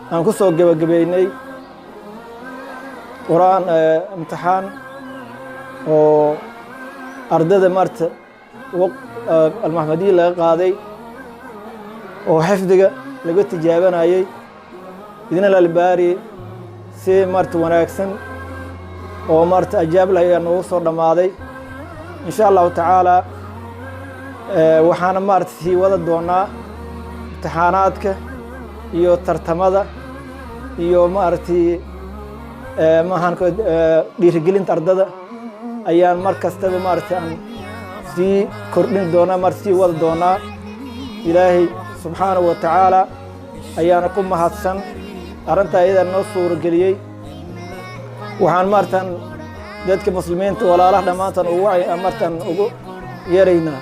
Aan ku soo gebagabeynay qur-aan imtixaan oo ardada maarta Almaxmadiya laga qaaday oo xifdiga laga tijaabanayey idin lalbaari si maarta wanaagsan oo maarta ajaab lah ayaa noogu soo dhammaaday. Insha Allahu tacaala, waxaana maarata sii wada doonaa imtixaanaadka iyo tartamada iyo maaragtay maahan dhiirigelinta ardada ayaan mar kastaba maaragtay aan sii kordhin doonaa, maarata sii wada doonaa. Ilaahay subxaanahu wa tacaala ayaana ku mahadsan arrintaa iyadaa noo suurageliyey. Waxaan maaratan dadka muslimiinta walaalaha dhammaantan ugu maaratan ugu yeeraynaa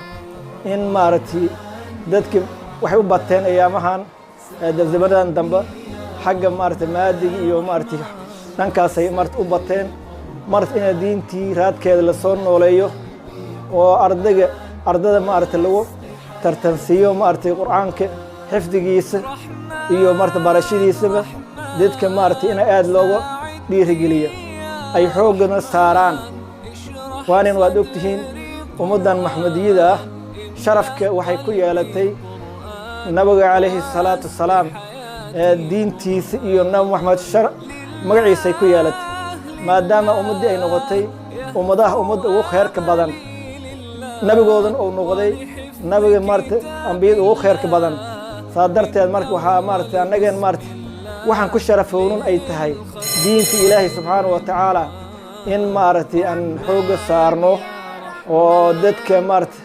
in maaragtay dadki waxay u bateen ayaamahan dabzabanadan dambe xagga maaragtay maadiga iyo maaragtay dhankaasay maarata u bateen, maarata ina diintii raadkeeda lasoo nooleeyo oo ardayga ardada maaragtay lagu tartansiiyo maaragtay Qur'aanka xifdigiisa iyo maarata barashadiisaba, dadka maaragtay ina aada looga dhiirigeliyo, ay xooggana saaraan. Waanin waad ogtihiin, ummaddan Maxmediyada ah sharafka waxay ku yeelatay Nabiga calayhi salaatu wasalaam diintiisa iyo Nabi Maxamed magaciisay ku yeelatay, maadaama ummaddii ay noqotay ummadaha ummadda ugu kheyrka badan, nabigoodan uu noqday nabiga maarata ambiyada ugu kheyrka badan. Saa darteed marka waxaa maarata annageen maarata waxaan ku sharafownan ay tahay diinta Ilaahay subxaanahu wa tacaala in maaragtay aan xoogga saarno oo dadka maarata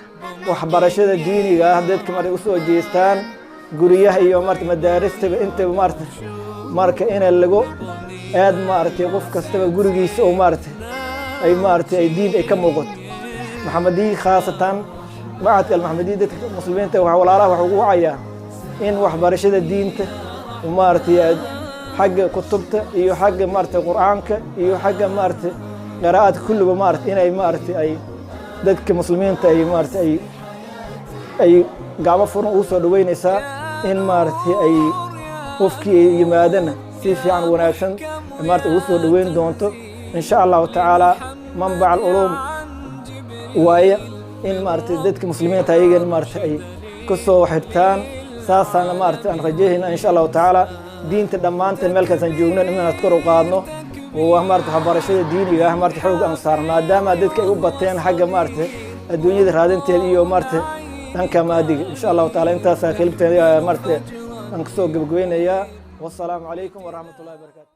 waxbarashada diiniga ah dadka maarata usoo jeestaan guryaha iyo maarata madaaristaba intaba maarata. Marka ina lagu aad maaragtay qof kastaba gurigiisa oo maarata ay maaragtay ay diinta ay ka muuqato. Maxamediy, khaasatan Macadka Almaxmediya, dadka muslimiinta walaalaha waxa ugu wacayaa in waxbarashada diinta maaragtay xagga kutubta iyo xagga maaragtay Qur'aanka iyo xagga maaragtay qiraa'adka kulliba maaragtay inay maaragtay ay dadka muslimiinta ay maaragtay ay gacmo furan ugu soo dhaweynaysaa in maaragtay ay qofkii ay yimaadana si fiican wanaagsan maaragtay ugu soo dhaweyn doonto, insha Allahu tacaala. Manbac alculuum waaye in maaragtay dadka muslimiinta ayagana maaragtay ay ku soo xirtaan. Saasaana maaragtay aan rajaynaynaa, insha Allahu tacaala, diinta dhammaanteen meel kaasaan joogno inaan kor u qaadno oo maarata waxbarashada diiniga ah maarata xoog aan saarno, maadaama dadka ay u bateen xagga maarata adduunyada raadinteeda iyo maarata dhanka maadiga. Insha Allahu taala, intaasaa kelibteeda maarata aan kasoo gabagabeynayaa. Wassalaamu calaykum waraxmatullahi wabarakatu.